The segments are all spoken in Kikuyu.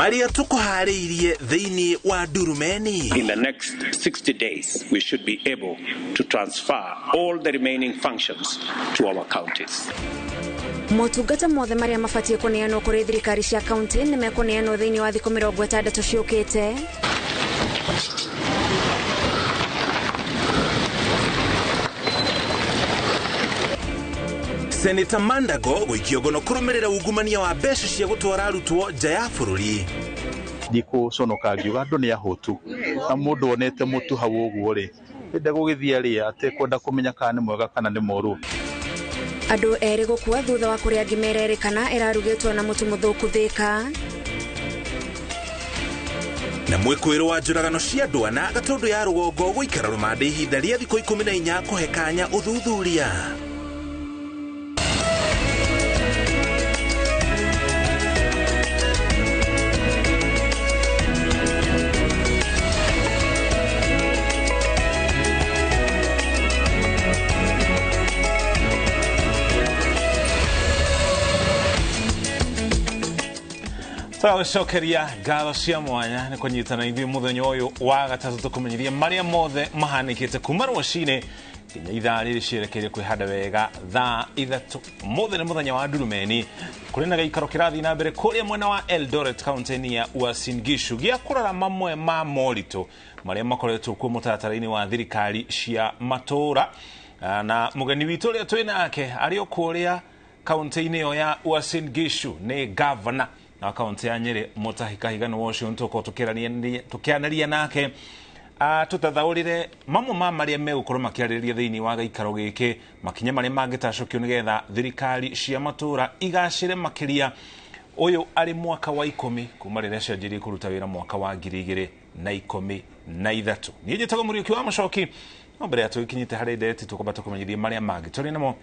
Marĩa tũkũharĩirie thĩinĩ wa Ndurumeni. In the next 60 days, we should be able to transfer all the remaining functions to our counties. Motungata mothe marĩa mabatiĩ kũneanwo kũrĩ thirikari cia kaunti nĩ mekũneanwo thĩinĩ wa thikũ 60 ciũkĩte. Senator Mandago gũikio ngono kũrũmĩrĩra ungumania wa mbeca cia gũtwara arutwo nja ya bũrũri. Ndikũconoka ngiuga andũ nĩ ahũtu na mũndũ onete mũtu hau ũguo rĩ enda gũgĩthiĩ arĩa atekwenda kũmenya kana nĩ mwega kana nĩ mũru. Andũ erĩ gũkua thutha wa kũrĩa ngima ĩrerĩkana ĩrarugĩtwo na mũtu mũthũku Thĩka. Na mwĩkũĩrwo wa njũragano cia andũ ana Gatũndũ ya rũgongo gũikara rũmande ihinda rĩa thikũ 14 kũhe kanya ũthuthuria. Tũragũcokeria ngatho cia mwanya nĩ kũnyitana ithuĩ mũthenya ũyũ wa gatatũ tũkũmenyithia marĩa mothe mahanĩkĩte kuma rũcinĩ nginya ithaa rĩrĩ cierekeire kwĩhanda wega thaa 3. Mũthĩ nĩ mũthenya wa Ndurumeni. Kũrĩ na gĩikaro kĩrathiĩ na mbere kũrĩa mwena wa Eldoret kaunti-inĩ ya Uasin Gishu gĩa kũrora mamwe ma moritũ marĩa makoretwo kuo mũtaratara-inĩ wa thirikari cia matũũra. Na mũgeni witũ ũrĩa twĩ nake arĩ o kũrĩa kaunti-inĩ ĩyo ya Uasin Gishu nĩ gavana na kaunti ya Nyeri Mutahi Kahiga nĩ ũcio tũkorwo tũkĩaranĩria nake tũtathaũrĩre mamwe ma marĩa megũkorwo makĩarĩrĩria thĩinĩ wa gĩikaro gĩkĩ, makinya marĩa mangĩtacũkio nĩgetha thirikari cia matũũra igacĩre makĩria. Ũyũ arĩ mwaka wa 10 kuma rĩrĩa cianjirie kũruta wĩra mwaka wa 2013. Niĩ njĩtagwo Mũriũki wa Mũcoki, no mbere ya tũgĩkinyĩte harĩ ndereti tũkwamba tũkũmenyithie marĩa mangĩ tũrĩ namo.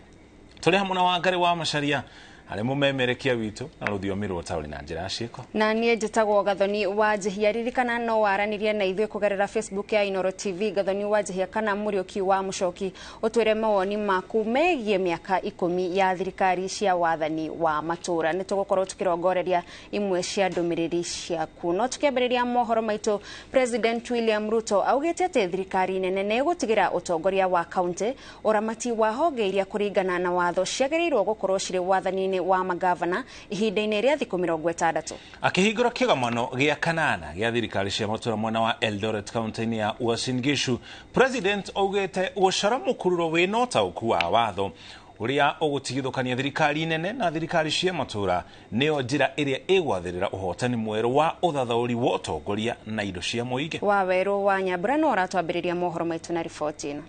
Tũrĩ hamwe na Wangari wa Macharia harĩ mũmemerekia witũ na rũthiomi rwa taũni na njĩra ya ciĩko. Na niĩ njĩtagwo Gathoni wa Njihia. Ririkana no waranĩrie na ithuĩ kũgerera Facebook ya Inooro TV, Gathoni wa Njihia kana Mũriũki wa Mũcoki, ũtwĩre mawoni maku megiĩ mĩaka 10 ya thirikari cia wathani wa matũũra. Nĩ tũgũkorwo tũkĩrongoreria imwe cia ndũmĩrĩri ciaku. No tũkĩambĩrĩria mohoro maitũ, President William Ruto augĩte atĩ thirikari nene nĩ ĩgũtigĩra ũtongoria wa kaunti ũramati wa honge iria kũringana na watho ciagĩrĩirwo gũkorwo cirĩ wathani-inĩ wa magavana ihinda-inĩ rĩa thikũ 60. Akĩhingũra kĩgomano gĩa kanana gĩa thirikari cia matũũra mwena wa Eldoret kaunti-inĩ ya Uasin Gishu, President augĩte gũcora mũkururo wĩna ũtaũku wa watho ũrĩa ũgũtigithũkania thirikari nene na thirikari cia matũũra nĩyo njĩra ĩrĩa ĩgwathĩrĩra ũhotani mwerũ wa ũthathaũri wa ũtongoria na indo cia mũingĩ. Wawerũ wa Nyambura no ũratwambĩrĩria mohoro maitũ na riboti ĩno.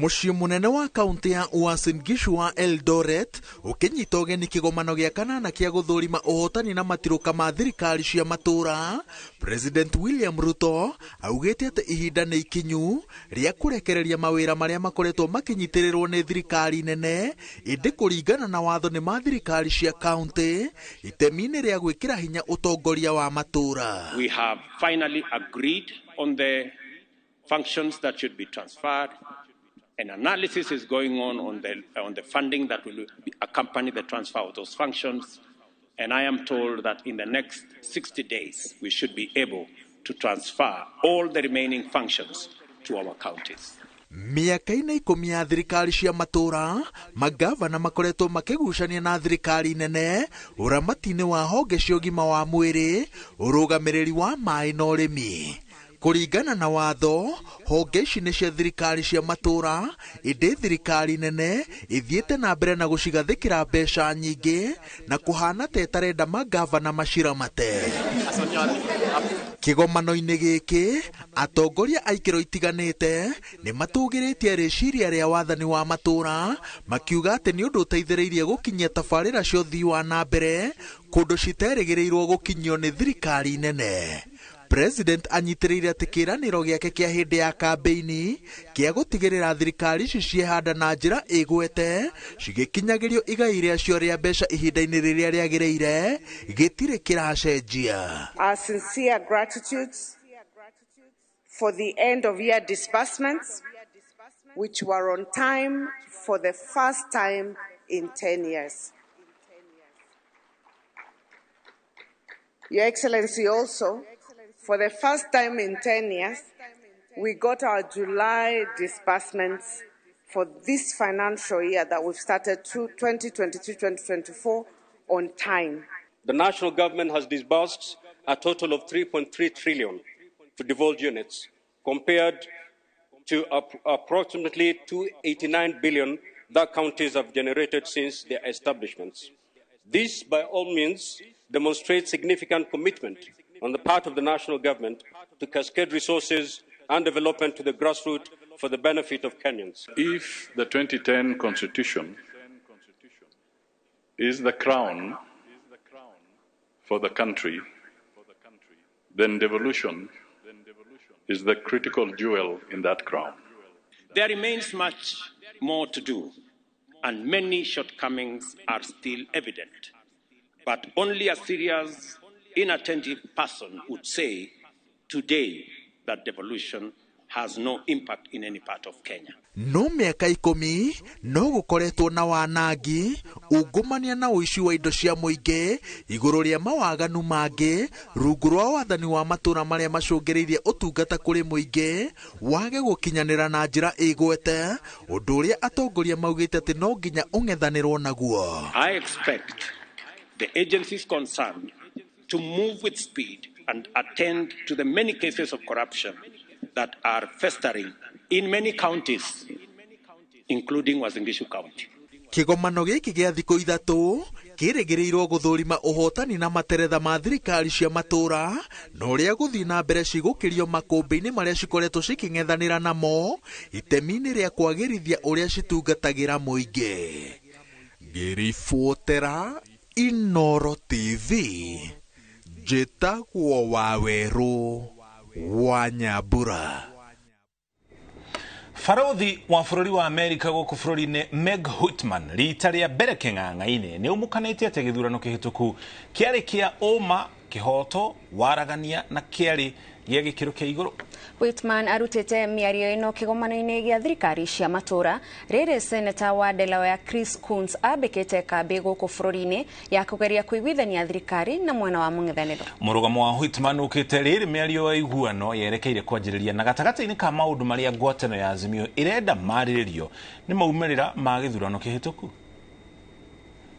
Mũciĩ mũnene wa kaunti ya Uasin Gishu wa Eldoret ũkĩnyita ũgeni kĩgomano gĩa kanana kĩa gũthũrima ũhotani na matirũka ma thirikari cia matũũra, President William Ruto augĩte atĩ ihinda nĩ ikinyu rĩa kũrekereria mawĩra marĩa makoretwo makĩnyitĩrĩrwo nĩ thirikari nene, ĩndĩ kũringana na watho nĩ ma thirikari cia kaunti itemi-inĩ rĩa gwĩkĩra hinya ũtongoria wa matũũra. We have finally agreed on the functions that should be transferred. An analysis is going on the funding that will accompany the transfer of those functions. And I am told that in the next 60 days, we should be able to transfer all the remaining functions to our counties. Mĩaka-inĩ 10 ya thirikari cia matũũra, magavana makoretwo makĩgucania na thirikari nene ũramati-inĩ wa honge cia ũgima wa mwĩrĩ, ũrũgamĩrĩri wa maĩ na ũrĩmi. Kũringana na watho, honge ici nĩ cia thirikari cia matũũra, ĩndĩ thirikari nene ĩthiĩte na mbere na gũcigathĩkĩra mbeca nyingĩ na kũhana ta ĩtarenda magavana maciramate. Kĩgomano-inĩ gĩkĩ, atongoria a ikĩro itiganĩte nĩ matũgĩrĩtie rĩciria rĩa wathani wa matũũra, makiuga atĩ nĩ ũndũ ũteithĩrĩirie gũkinyia tabarĩra cia ũthii wa na mbere kũndũ citerĩgĩrĩirwo gũkinyio nĩ thirikari nene. President anyitĩrĩire atĩ kĩĩranĩro gĩake kĩa hĩndĩ ya kambĩini kĩa gũtigĩrĩra thirikari ici ciehanda na njĩra ĩgwete cigĩkinyagĩrio igai rĩacio rĩa mbeca ihinda-inĩ rĩrĩa rĩagĩrĩire gĩtirĩ kĩracenjia. Our sincere gratitude for the end of year disbursements, which were on time for the first time in 10 years. Your Excellency, also, for the first time in 10 years, we got our July disbursements for this financial year that we've started 2023-2024 on time. The national government has disbursed a total of 3.3 trillion to devolved units, compared to approximately 289 billion that counties have generated since their establishments. This, by all means, demonstrates significant commitment on the part of the national government to cascade resources and development to the grassroots for the benefit of Kenyans. If the 2010 Constitution is the crown for the country, then devolution is the critical jewel in that crown. There remains much more to do, and many shortcomings are still evident. But only a serious, inattentive person would say today that devolution has no impact in any part of Kenya. No mĩaka 10 no gũkoretwo na wanangi, ungumania na ũici wa indo cia mũingĩ igũrũ rĩa mawaganu mangĩ rungu rwa wathani wa matũra marĩa macũngĩrĩirie ũtungata kũrĩ mũingĩ wage gũkinyanĩra na njĩra ĩgwete, ũndũ ũrĩa atongoria maugĩte atĩ no nginya ũng'ethanĩrwo naguo. I expect the agencies concerned to move with speed and attend to the many cases of corruption that are festering in many counties, including Uasin Gishu County. Kĩgomano gĩkĩ gĩa thikũ 3 kĩrĩgĩrĩirwo gũthũrima ũhotani na materetha ma thirikari cia matũra na ũrĩa gũthiĩ na mbere cigũkĩrio makũmbĩ-inĩ marĩa cikoretwo cikĩng'ethanĩra namo itemi-inĩ rĩa kwagĩrithia ũrĩa citungatagĩra mũingĩ. Ngĩribotera Inoro TV, njĩtagwo Wawerũ wa Nyambura. Barothi wa bũrũri wa Amerika gũkũ bũrũri-inĩ Meg Whitman rita rĩa mbere kĩng'ang'a-inĩ nĩ ũmũkanĩtie atĩ gĩthurano kĩhĩtũku kĩarĩ kĩa ũma, kĩhoto, waragania na kĩarĩ gĩa gĩkĩro kĩa igũrũ. Whitman arutĩte mĩario ĩno kĩgomano-inĩ gĩa thirikari cia matũra rĩrĩ seneta wa Delaware Chris Coons ambĩkĩte kambĩ gũkũ bũrũri-inĩ ya kũgeria kũiguithania thirikari na mwena wa mũng'ethanĩro. Mũrũgamo wa Whitman ũkĩte rĩrĩ mĩario ya iguano yerekeire kwanjĩrĩria na gatagatĩ-inĩ ka maũndũ marĩa ngwatano ya Azimio ĩrenda marĩrĩrio nĩ maumĩrĩra ma gĩthurano kĩhĩtũku.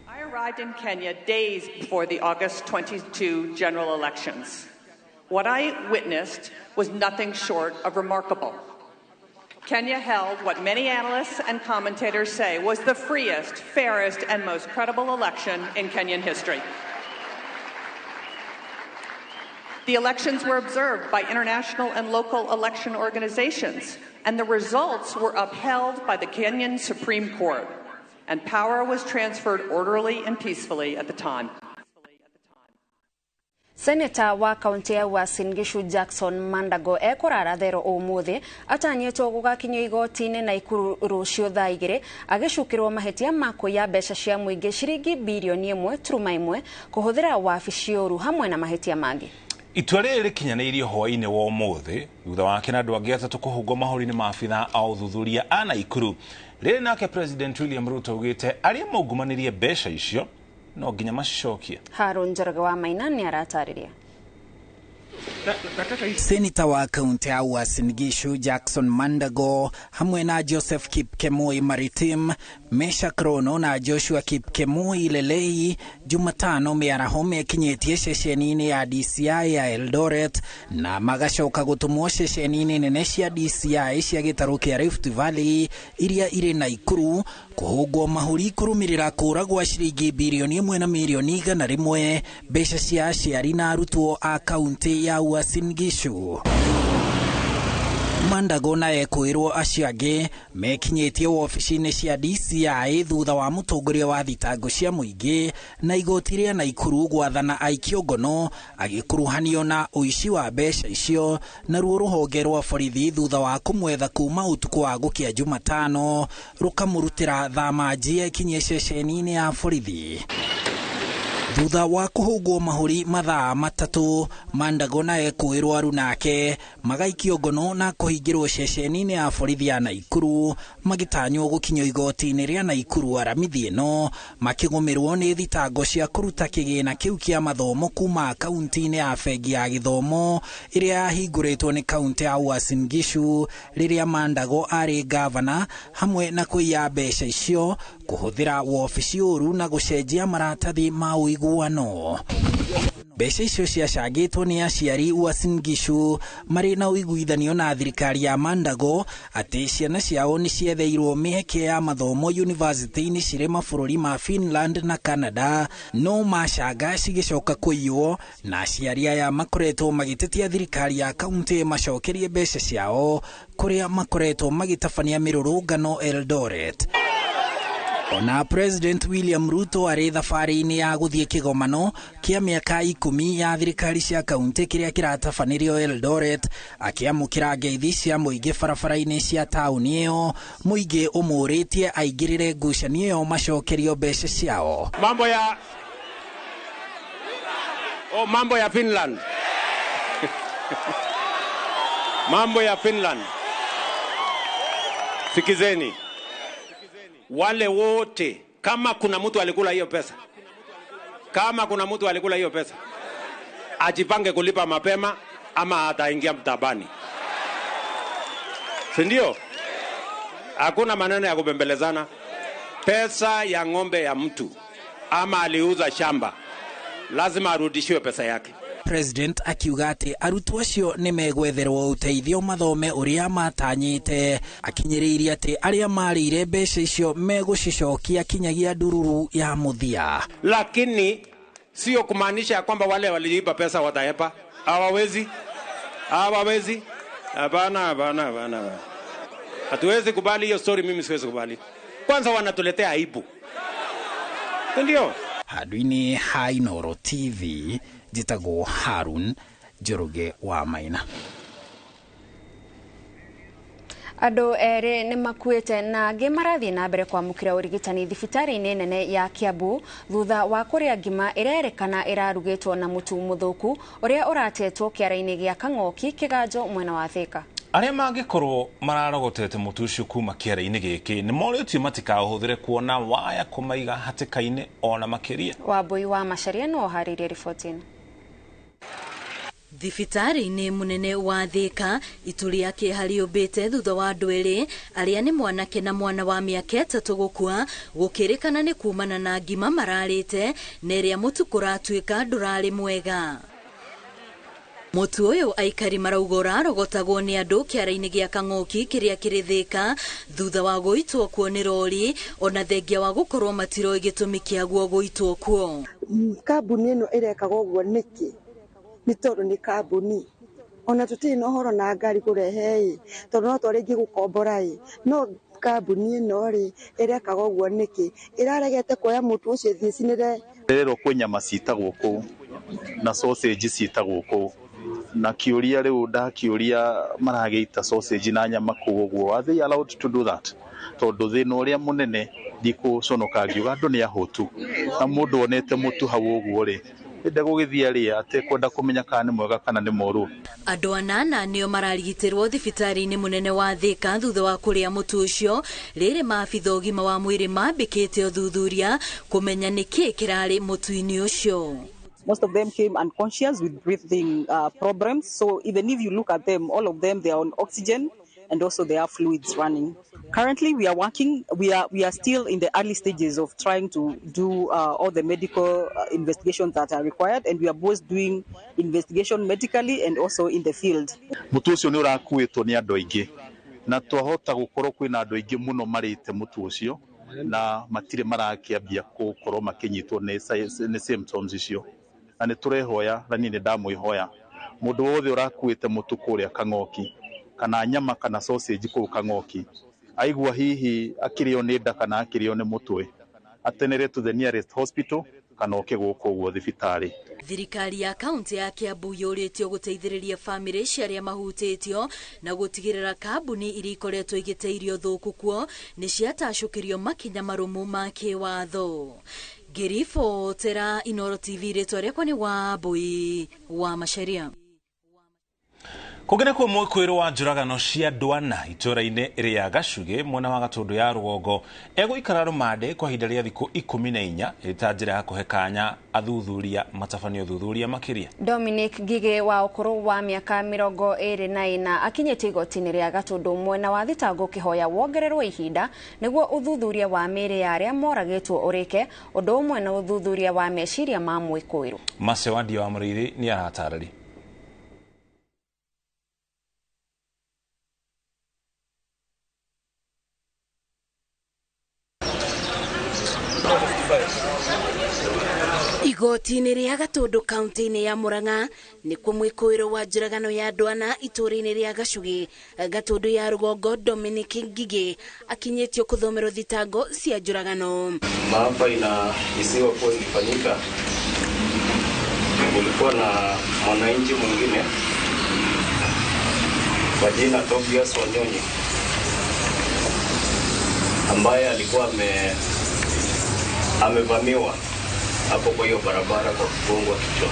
I arrived in Kenya days before the August 22 general elections. What I witnessed was nothing short of remarkable. Kenya held what many analysts and commentators say was the freest, fairest, and most credible election in Kenyan history. The elections were observed by international and local election organizations, and the results were upheld by the Kenyan Supreme Court, and power was transferred orderly and peacefully at the time. Senator wa kaunti ya Uasin Gishu Jackson Mandago ekũrara thero ũmũthĩ atanyĩtwo gũgakinyio igoti-inĩ Naikuru rũciũ thaa 2 agĩcukĩrwo mahĩtia ma kũiya mbeca cia mũingĩ ciringi birioni 1.1 kũhũthĩra wabici ũru hamwe na mahĩtia mangĩ. Itua rĩrĩ rĩkinyanĩirio hwaĩ-inĩ wa ũmũthĩ thutha wake na andũ angĩ 3 kũhũngwo mahũri-inĩ ma abithaa a ũthuthuria a Naikuru. Rĩrĩ nake President William Ruto augĩte arĩa maungumanirie mbeca icio no nginya macicokie. Harun Njoroge wa Maina nĩ aratarĩria. Seneta wa kaunti ya Uasin Gishu Jackson Mandago hamwe na Joseph Kipkemoi Maritim, Meshack Rono na Joshua Kipkemoi Lelei Jumatano mĩaraho mekinyĩtie ceceni-inĩ ya DCI ya Eldoret na magacoka gũtũmwo ceceni-inĩ nene cia DCI cia gĩtarũ kĩa Rift Valley iria irĩ Naikuru kũhũngwo mahũri kũrũmĩrĩra kũra gwa ciringi birioni 1 na mirioni 100 mbeca cia aciari na arutwo a kaunti ya Uasin Gishu. Mandago na ekwĩrwo acio angĩ mekinyĩtie wobici-inĩ cia DCI thutha wa mũtongoria wa thitango cia mũingĩ na igoti rĩa Naikuru gwathana aikio ngono agĩkuruhanio na ũici wa mbeca icio naruo rũhonge rwa borithi thutha wa kũmwetha kuma ũtukũ wa gũkĩa Jumatano rũkamũrutĩra thama njie ekinyie ceceni-inĩ ya borithi. Thutha wa kũhũngwo mahũri mathaa 3, Mandago na ekũĩrwo arunake magaikio ngono na kũhingĩrwo ceceni-inĩ ya borithi ya Naikuru, magĩtanywo gũkinyio igoti-inĩ rĩa Naikuru aramithi ĩno, makĩgũmĩrwo nĩ thitango cia kũruta kĩgĩna kĩu kĩa mathomo kuma akaunti-inĩ ya bengi ya gĩthomo ĩrĩa yahingũrĩtwo nĩ kaunti ya Uasin Gishu rĩrĩa Mandago arĩ gavana, hamwe na kũiya mbeca icio, kũhũthĩra wobici ũru na gũcenjia maratathi ma ũiguano. Mbeca icio ciacangĩtwo nĩ aciari Uasin Gishu marĩ na ũiguithanio na thirikari ya Mandago atĩ ciana ciao nĩ cietheirwo mĩeke ya mathomo yunivasĩtĩ-inĩ cirĩ mabũrũri ma Finland na Canada, no macanga cigĩcoka kũiywo, na aciari aya makoretwo magĩtetia thirikari ya kaunti macokerie mbeca ciao kũrĩa makoretwo magĩtabania mĩrũrũngano Eldoret. Ona President William Ruto arĩ thabarĩ-inĩ ya gũthiĩ kĩgomano kĩa mĩaka 10 ya thirikari cia kaunti kĩrĩa kĩratabanĩrio Eldoret, akĩamũkĩra ngeithi cia mũingĩ barabara-inĩ cia taũni ĩyo, mũingĩ ũmũrĩtie aingĩrĩre ngucanio ĩyo macokerio mbeca ciao. Mambo ya Finland. Mambo ya Finland. Sikizeni. Wale wote, kama kuna mtu alikula hiyo pesa, kama kuna mtu alikula hiyo pesa, ajipange kulipa mapema ama ataingia mtabani. Si ndio? Hakuna maneno ya kubembelezana. Pesa ya ng'ombe ya mtu ama aliuza shamba, lazima arudishiwe pesa yake. President akiuga atĩ arutwo acio nĩ megwetherwo ũteithio mathome ũrĩa matanyĩte, akinyĩrĩirie atĩ arĩa marĩire mbeca icio megũcicokia kinyagia ndururu ya mũthia. Lakini sio kumaanisha kwamba wale waliiba pesa watahepa. Hawawezi. Hawawezi. Hapana, hapana, hapana. Hatuwezi kubali hiyo story, mimi siwezi kubali. Kwanza wanatuletea aibu. Ndio. Handũ-inĩ ha Inooro TV, njĩtagwo Harun Njoroge wa Maina. Andũ erĩ nĩ makuĩte na angĩ marathiĩ na mbere kwamũkĩra ũrigitani thibitarĩ-inĩ nene ya Kiambu thutha wa kũrĩa ngima ĩrerĩkana ĩrarugĩtwo na mũtu mũthũku ũrĩa ũratetwo kĩara-inĩ gĩa Kang'oki Kĩganjo mwena wa Thĩka. Arĩa mangĩkorwo mararogotete mũtu ũcio kuma kĩara-inĩ gĩkĩ nĩ morĩtio matikaũhũthĩre kuona waya kũmaiga hatĩka-inĩ ona makĩria. Wambui wa Macharia no ũharĩirie riboti ĩno. Thibitarĩ-inĩ mũnene wa Thĩka itu rĩa kĩeha rĩũmbĩte thutha wa andũ erĩ arĩa nĩ mwanake na mwana wa mĩaka 3 gũkua, gũkĩrĩkana nĩ kumana na ngima mararĩte na ĩrĩa mũtu kũratuĩka ndũrarĩ mwega. Mũtu ũyũ aikari marauga ũrarogotagwo nĩ andũ kĩara-inĩ gĩa Kang'oki kĩrĩa kĩrĩ Thĩka thutha wa gũitwo kuo nĩ rori, ona thengia wa gũkorwo matiroĩ gĩtũmi kĩaguo gũitwo kuo. Kambuni ĩno ĩrekaga ũguo nĩkĩ? Nĩ tondũ nĩ kambuni, ona tũtirĩ na ũhoro na ngari kũrehe ĩ, tondũ no twarĩngĩ gũkombora ĩ, no kambuni ĩno rĩ ĩrekaga ũguo nĩkĩ? Ĩraregete kuoya mũtu ũcio ĩthiĩ ĩcinĩre. Rĩrerwo kwĩ nyama ciitagwo kũu na sausage ciitagwo kũu, na kĩũria rĩu ndakĩũria maragĩita sausage na nyama kũu ũguo, are they allowed to do that? Tondũ thĩna ũrĩa mũnene ndikũconoka ngiuga andũ nĩ ahũtu, na mũndũ onete mũtu hau ũguo rĩ, ndegũgĩthiĩ arĩe atekwenda kũmenya kana nĩ mwega kana nĩ mũũru. Andũ 8 nĩo mararigitĩrwo thibitarĩ-inĩ mũnene wa Thĩka thutha wa kũrĩa mũtu ũcio, rĩrĩ maabitha ũgima wa mwĩrĩ mambĩkĩte ũthuthuria kũmenya nĩkĩ kĩrarĩ mũtu-inĩ ũcio. Most of them came unconscious with breathing problems. So even if you look at them, all of them, they are on oxygen and also there are fluids running. Currently, we are working, we are still in the early stages of trying to do all the medical investigations that are required, and we are both doing investigation medically and also in the field. Mũtu ũcio nĩ ũrakuĩtwo nĩ andũ aingĩ, na twahota gũkorwo kwĩna andũ aingĩ mũno marĩte mũtu ũcio na matirĩ marakĩambia gũkorwo makĩnyitwo nĩ symptoms icio. Na nĩ tũrehoya, na niĩ nĩ ndamwĩhoya, mũndũ wothe ũrakuĩte mũtu kũrĩa Kang'oki kana nyama kana sausage kũu Kang'oki, aigua hihi akĩrĩo nĩ nda kana akĩrĩo nĩ mũtwe, atenere to the nearest hospital kana oke gũkũ ũguo thibitarĩ. Thirikari ya kaunti ya Kiambu yũrĩtio gũteithĩrĩria bamĩrĩ cia arĩa mahutĩtio na gũtigĩrĩra kambuni iria ikoretwo igĩte irio thũku kuo nĩ ciatacũkĩrio makinya marũmu ma kĩwatho. Ngĩribotera Inooro TV, rĩtwa rĩakwa nĩ Wambui wa Macharia. Kũngĩ nĩkuo mwĩkũĩrwo wa njũragano cia ndwana itũũra-inĩ rĩa Gacugĩ mwena wa Gatũndũ ya rũgongo egũikara rũmande kwa ihinda rĩa thikũ 14 ĩrĩ ta njĩra ya kũhe kanya athuthuria matabanie ũthuthuria makĩria. Dominic Ngigĩ wa ũkũrũ wa mĩaka 24 akinyĩte igoti-inĩ rĩa Gatũndũ mwena wa thitango kĩhoya wongererwo ihinda nĩguo ũthuthuria wa mĩĩrĩ ya arĩa moragĩtwo ũrĩke, ũndũ ũmwe na ũthuthuria wa meciria ma mwĩkũĩrwo. Mace Wandia wa Mũrĩithi nĩ aratarĩria. Igoti-inĩ rĩa Gatũndũ kaunti-inĩ ya Murang'a nĩkuo mwĩkũĩrwo wa njũragano ya ndwana itũũra-inĩ rĩa Gacugĩ Gatũndũ ya rũgongo Dominic Ngigĩ akinyĩtio kũthomerwo thitango cia njũragano. Maafa inahisiwa kuwa ilifanyika, kulikuwa na mwananchi mwingine kwa jina Tobias Wanyonyi ambaye alikuwa amevamiwa hapo kwa hiyo barabara kwa kugongwa kichwa.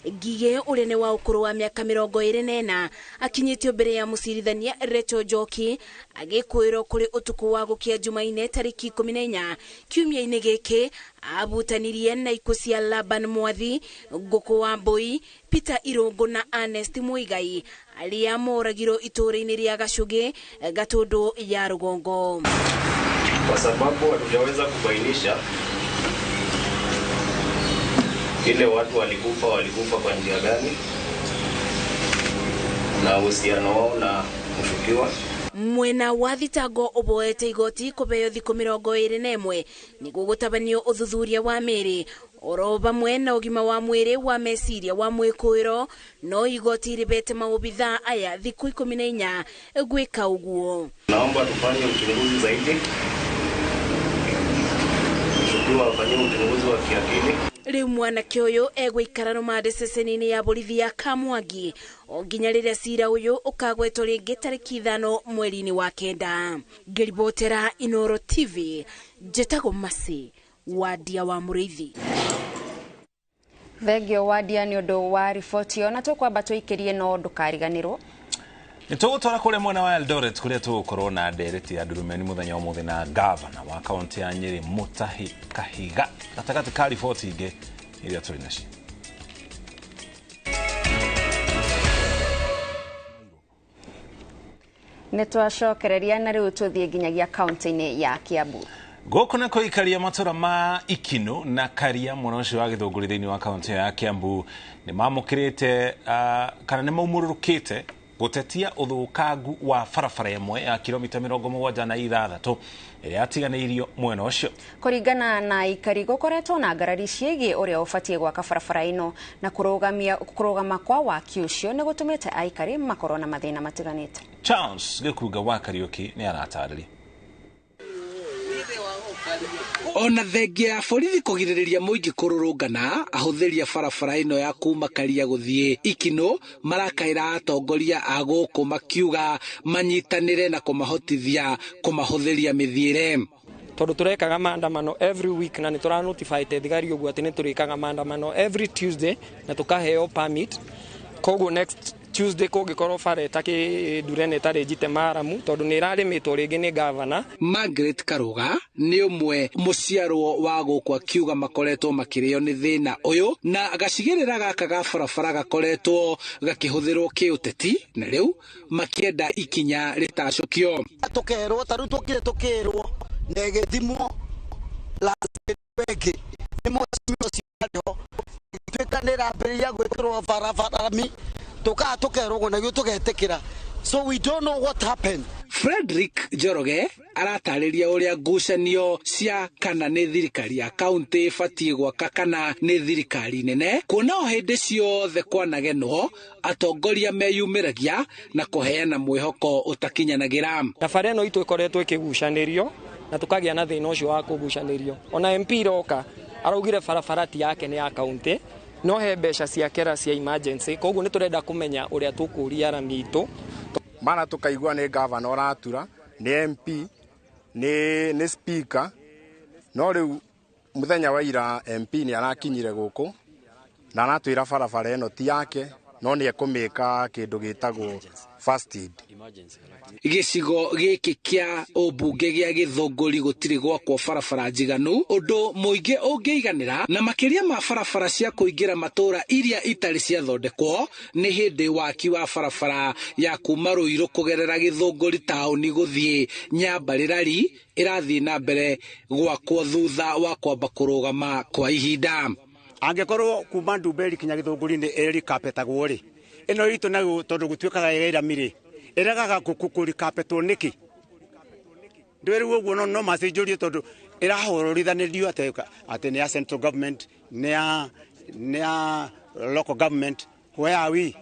Ngigĩ ũrĩa nĩ wa ũkũrũ wa mĩaka 24 akinyĩtio mbere ya mũcirithania Rachel Njoki agĩkwĩrwo kũrĩ ũtukũ wa gũkĩa Jumaine tarĩki 14 kiumia-inĩ gĩkĩ abutanirie na ikuũ cia Laban Mwathi, Ngũkũ wa Mbũi, Peter Irũngũ na Ernest Muigai arĩa moragirwo itũũra-inĩ rĩa Gacugĩ Gatũndũ ya rũgongo. Kwa sababu hatujaweza kubainisha ile watu walikufa kwa njia gani na uhusiano wao na mshukiwa. Mwena wa thitango ũboete igoti kũheo thikũ 21 nĩguo gũtabanio ũthuthuria wa mĩĩrĩ oro vamwe na ũgima wa mwĩrĩ wa meciria wa mwĩkũĩro, no igoti rĩbete maobithaa aya thikũ 14 gwĩka ũguo. Naomba tufanye uchunguzi zaidi, mshukiwa afanyie uchunguzi wa kiakili. Rĩu mwanake ũyũ egũikara rũmande ceceni-inĩ ya borithi ya Kamwangi o nginya rĩrĩa cira ũyũ ũkagwetwo rĩngĩ tarĩki 5 mweri-inĩ wa 9. Ngĩribotera Inooro TV, njĩtagwo Mercy Wandia wa Mũrĩithi. Thengio Wandia nĩ ũndũ wa riboti ĩyo, na tũkwamba tũikĩrie no ndũkariganĩrwo. Nĩtũgũtwara kũrĩa mwena wa Eldoret kũrĩa tũgũkorwo na ndereti ya ndurumeni mũthenya wa ũmũthĩ na gavana wa kaunti ya Nyeri Mutahi Kahiga gatagatĩ ka riboti ingĩ iria tũrĩ nacio. Nĩtwacokereria na rĩu tũthiĩ nginyagia kaunti-inĩ ya Kiambu. Gũkũ nĩkuo ikaria matũra ma Ikinu na Karia mwena ũcio wa Gĩthũngũri thĩinĩ wa kaunti ya Kiambu nĩmamũkĩrĩte kana nĩmaumũrũrũkĩte gũtetia ũthũkangu wa barabara ĩmwe ya kilomita 76 ĩrĩa yatiganĩirio mwena ũcio. Kũringana na ikari gũkoretwo na ngarari ciĩgiĩ ũrĩa ũbatiĩ gwaka barabara ĩno na kũrũgama kwa waki ũcio nĩ gũtũmĩte aikari makorwo na mathĩna matiganĩte. Charles Gĩkunga wa Kariũki nĩ aratarĩria. Ona thengia ya borithi kũgirĩrĩria mũingĩ kũrũrũngana, ahũthĩri a barabara ĩno ya kuma Karia gũthiĩ Ikino marakaĩra atongoria a gũkũ makiuga manyitanĩre na kũmahotithia kũmahũthĩria mĩthiĩre. Tondũ tũrekaga maandamano every week na nĩ tũranotify thigari ũguo atĩ nĩ tũrĩkaga maandamano every Tuesday na tũkaheo permit, koguo next Tuesday kũngĩkorwo bara ĩtakĩndure ĩtarĩ njite maramu tondũ nĩ ĩrarĩmĩtwo rĩngĩ nĩ gavana. Margaret Karuga nĩ ũmwe mũciarwo wa gũkũ akiuga makoretwo makĩrĩo nĩ thĩna ũyũ na gacigĩrĩra gaka ga barabara gakoretwo gakĩhũthĩrwo kĩũteti na rĩu makĩenda ikinya rĩtacũkio. Tũkerwo ta rĩu tũkire tũkĩrwo na ĩgĩthimwo nĩ mũciĩ ũcio arĩho ĩtuĩka nĩ ĩrambĩrĩria gwĩkĩrwo barabara tukaa tukerwo na tugetĩkĩra, so we don't know what happened. Frederick Njoroge aratarĩria ũrĩa ngucanio cia kana nĩ thirikari ya kaunti ĩbatiĩ gwaka kana nĩ thirikari nene, kuona o hĩndĩ ciothe kwanagenwo atongoria meyumĩragia na kũheana mwĩhoko ũtakinyanagĩra. Thabarĩ ĩno itũ ĩkoretwo ĩkĩgucanĩrio na tũkagĩa na thĩna ũcio wa kũgucanĩrio. Ona MP roka araugire barabara ti yake nĩ ya kaunti, no he mbeca cia kera cia emergency, koguo nĩ tũrenda kũmenya ũrĩa tũkũria arami itũ. Mara tũkaigua nĩ gavana ũratura, nĩ MP, nĩ speaker, no rĩu Muthenya wa ira MP ni arakinyire guku na aratwira barabara ĩno ti yake no nĩ ekũmĩka kĩndũ gĩtagwo first aid. Gĩcigo gĩkĩ kĩa ũmbunge gĩa Gĩthũngũri gũtirĩ gwakwo barabara njiganu ũndũ mũingĩ ũngĩiganĩra na makĩria ma barabara cia kũingĩra matũũra iria itarĩ ciathondekwo nĩ hĩndĩ waki wa barabara ya kuma Ruiru kũgerera Gĩthũngũri taũni gũthiĩ Nyambarĩrari ĩrathiĩ na mbere gwakwo thutha wa kwamba kũrũgama kwa ihinda. Angĩkorwo kuma Ndumberi kinya Gĩthũngũri nĩ ĩrikapetagwo rĩ, ĩno itũ nayo tondũ gũtuĩkaga ĩrami rĩ, ĩregaga kũrikapetwo nĩkĩ? Ndĩrĩu ũguo no macinjũrie tondũ ĩrahũrũrithanĩrio atĩ nĩ ya central government, nĩ ya local government, where are we?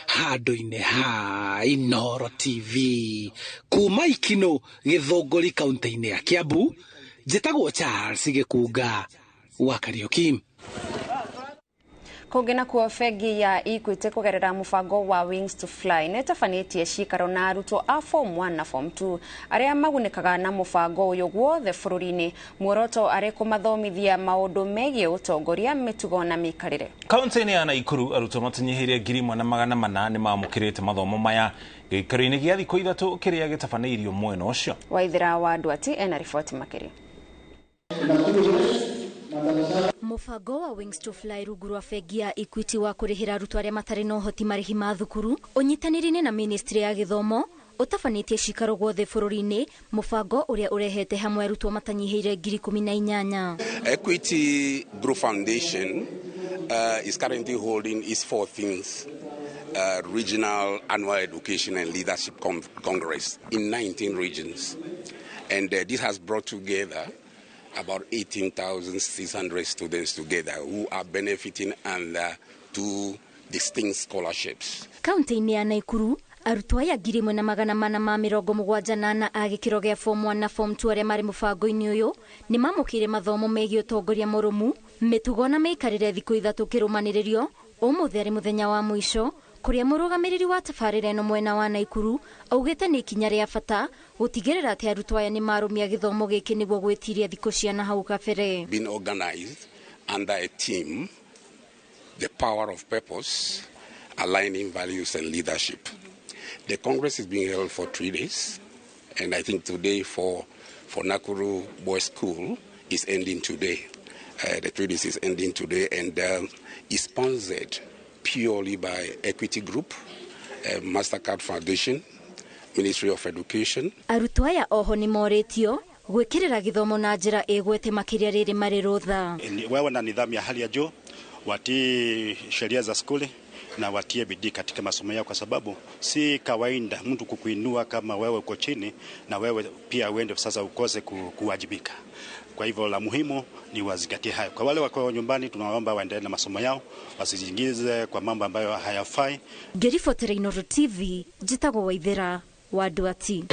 Handũ-inĩ ha Inooro TV kuma Ikino Gĩthũngũri kaunti-inĩ ya Kiambu, njĩtagwo Charles Gĩkunga wa Kariuki. Kũngĩ nakuo bengi ya Equity kũgerera mũbango wa Wings to Fly nĩtabanĩtie cikaro na arutwo a form 1 na form 2 arĩa magunĩkaga na mũbango ũyũ guothe bũrũri-inĩ, muoroto arĩ kũmathomithia maũndũ megiĩ ũtongoria, mĩtugo na mĩikarĩre. Kaunti-inĩ ya Naikuru arutwo matinyihĩire 1400 nĩmamũkĩrĩte mathomo maya gĩikaro-inĩ gĩa thikũ 3 kĩrĩa gĩtabanĩirio mwena ũcio. Waithera wa Ndwati ena riboti makĩria. Mũbango wa Wings to Fly rungu rwa bengi ya Equity wa kũrĩhĩra arutwo arĩa matarĩ na ũhoti marĩhi ma thukuru ũnyitanĩri-inĩ na ministry ya gĩthomo ũtabanĩtie cikaro guothe bũrũri-inĩ, mũbango ũrĩa ũrehete hamwe arutwo matanyihĩire 18,000. Equity Group Foundation is currently holding its 14th Regional Annual Education and Leadership Congress in 19 regions, and this has brought together about 18,600 students together who are benefiting under 2 distinct scholarships. Kaunti-inĩ ya Naikuru arutwo aya 1474 a gĩkĩro gĩa form 1 na form 2 arĩa marĩ mũbango-inĩ ũyũ nĩ mamũkĩire mathomo megiĩ ũtongoria mũrũmu, mĩtugo na mĩikarĩre thikũ 3 kĩrũmanĩrĩrio. Ũmũthĩ arĩ mũthenya wa mũico kũrĩa mũrũgamĩrĩri wa tabarĩra ĩno mwena wa Naikuru augĩte nĩ ikinya rĩa bata gũtigĩrĩra atĩ arutwo aya nĩ marũmia gĩthomo gĩkĩ nĩguo gwĩtiria thikũ cia na hau kabere. Been organized under a team, the power of purpose, aligning values and leadership. The congress is being held for 3 days, and I think today for Nakuru Boys School is ending today. The 3 days is ending today, and is sponsored purely by Equity Group, Mastercard Foundation, Ministry of Education. Arutwo aya oho nĩ morĩtio gwĩkĩrĩra gĩthomo na njĩra ĩgwete makĩria rĩrĩ marĩ rũtha. Wawe na nidhamu ya hali ya juu, watii sheria za skuli na watie bidii katika masomo yao, kwa sababu si kawaida mtu kukuinua kama wewe uko chini na wewe pia uende sasa ukose kuwajibika. Kwa hivyo la muhimu ni wazingatie hayo. Kwa wale wako nyumbani tunawaomba waendelee na masomo yao, wasijiingize kwa mambo ambayo hayafai. Ngĩribotera Inooro TV, njĩtagwo Waithera wa Ndwati.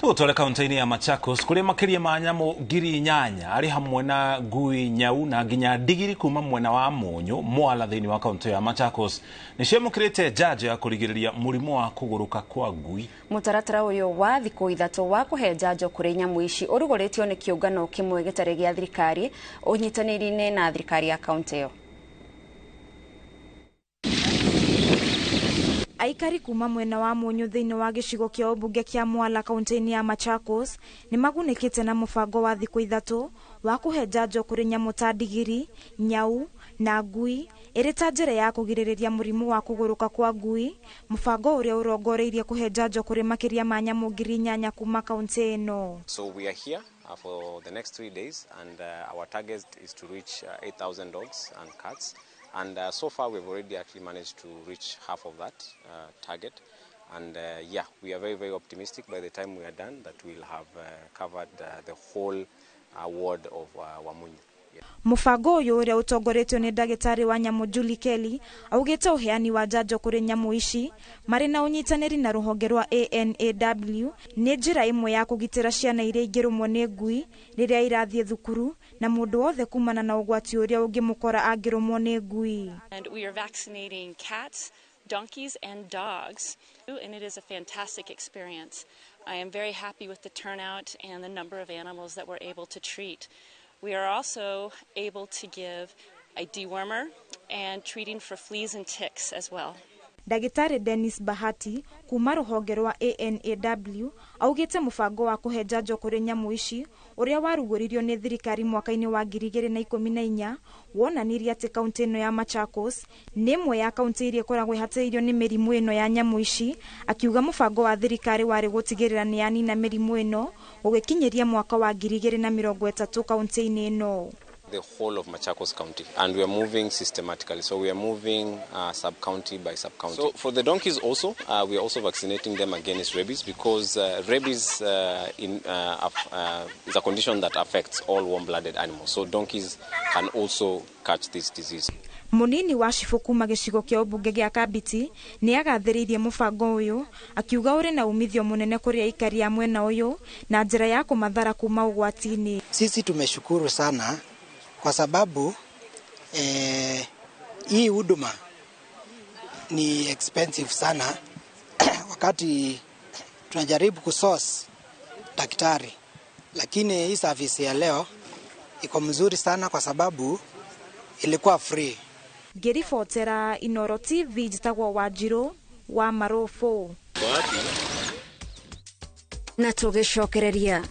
Tũgũtware kaunti-inĩ ya Machakos kũrĩa makĩria ma nyamũ 8,000 arĩ hamwe na ngui, nyau na nginya ndigiri kuma mwena wa Mũnyũ Mwala thĩinĩ wa kaunti ya Machakos nĩ ciamũkĩrĩte njanjo ya kũrigĩrĩria mũrimũ wa kũgũrũka kwa ngui. Mũtaratara ũyũ wa thikũ 3 wa kũhe njanjo kũrĩ nyamũ ici ũrugũrĩtio nĩ kĩũngano kĩmwe gĩtarĩ gĩa thirikari ũnyitanĩri-inĩ na thirikari ya kaunti ĩyo. Aikari kuma mwena wa Mũnyũ thĩinĩ wa gĩcigo kĩa ũmbunge kĩa Mwala kaunti-inĩ ya Machakos nĩ magunĩkĩte na mũbango wa thikũ 3 wa kũhe njanjo kũrĩ nyamũ ta ndigiri, nyau na ngui ĩrĩ ta njĩra ya kũgirĩrĩria mũrimũ wa kũgũrũka kwa ngui, mũbango ũrĩa ũrongoreirie kũhe njanjo kũrĩ makĩria ma nyamũ 8,000 kuma kaunti ĩno. So we are here for the next 3 days, and our target is to reach 8,000 dogs and cats. And so far we've already actually managed to reach half of that target. And yeah, we are very, very optimistic by the time we are done that we'll have covered the whole ward of Wamunyu. Yeah. Mũbango ũyũ ũrĩa ũtongoretio nĩ ndagĩtarĩ wa nyamũ Julie Kelly augĩte ũheani wa njanjo kũrĩ nyamũ ici marĩ na ũnyitanĩri na rũhonge rwa ANAW nĩ njĩra ĩmwe ya kũgitĩra ciana iria ingĩrũmwo nĩ ngui rĩrĩa irathiĩ thukuru na mũndũ wothe kumana na ũgwati ũrĩa ũngĩmũkora angĩrũmwo nĩ ngui. And we are vaccinating cats, donkeys and dogs, and it is a fantastic experience. I am very happy with the turnout and the number of animals that we're able to treat. We are also able to give a dewormer and treating for fleas and ticks as well. Ndagĩtarĩ Dennis Bahati kuma rũhonge rwa ANAW augĩte mũbango wa kũhe njanjo kũrĩ nyamũ ici ũrĩa warugũririo nĩ thirikari mwaka-inĩ wa 2014 wonanirie atĩ kaunti ĩno ya Machakos nĩ ĩmwe ya kaunti iria ĩkoragwo ĩhatĩrĩirio nĩ mĩrimũ ĩno ya nyamũ ici, akiuga mũbango wa thirikari warĩ gũtigĩrĩra nĩ yanina mĩrimũ ĩno gũgĩkinyĩria mwaka wa 2030 kaunti-inĩ ĩno. The whole of Machakos County, and we are moving systematically. So we are moving sub-county by sub-county. So for the donkeys also, we are also vaccinating them against rabies, because rabies is a condition that affects all warm-blooded animals. So donkeys can also catch this disease. Munini wa cibũ kuma gĩcigo kĩa ũmbunge gĩa Kabiti nĩ agathĩrĩirie mũbango ũyũ akiuga ũrĩ na umithio mũnene kũrĩ aikari a mwena ũyũ na njĩra ya kũmathara kuma ũgwati-inĩ. Sisi tumeshukuru sana kwa sababu hii huduma ni expensive sana wakati tunajaribu kusource daktari, lakini hii service ya leo iko mzuri sana kwa sababu ilikuwa free. Ngĩribotera Inoro TV njĩtagwo Wanjiru wa Marũbũ. Na tũgĩcokereria.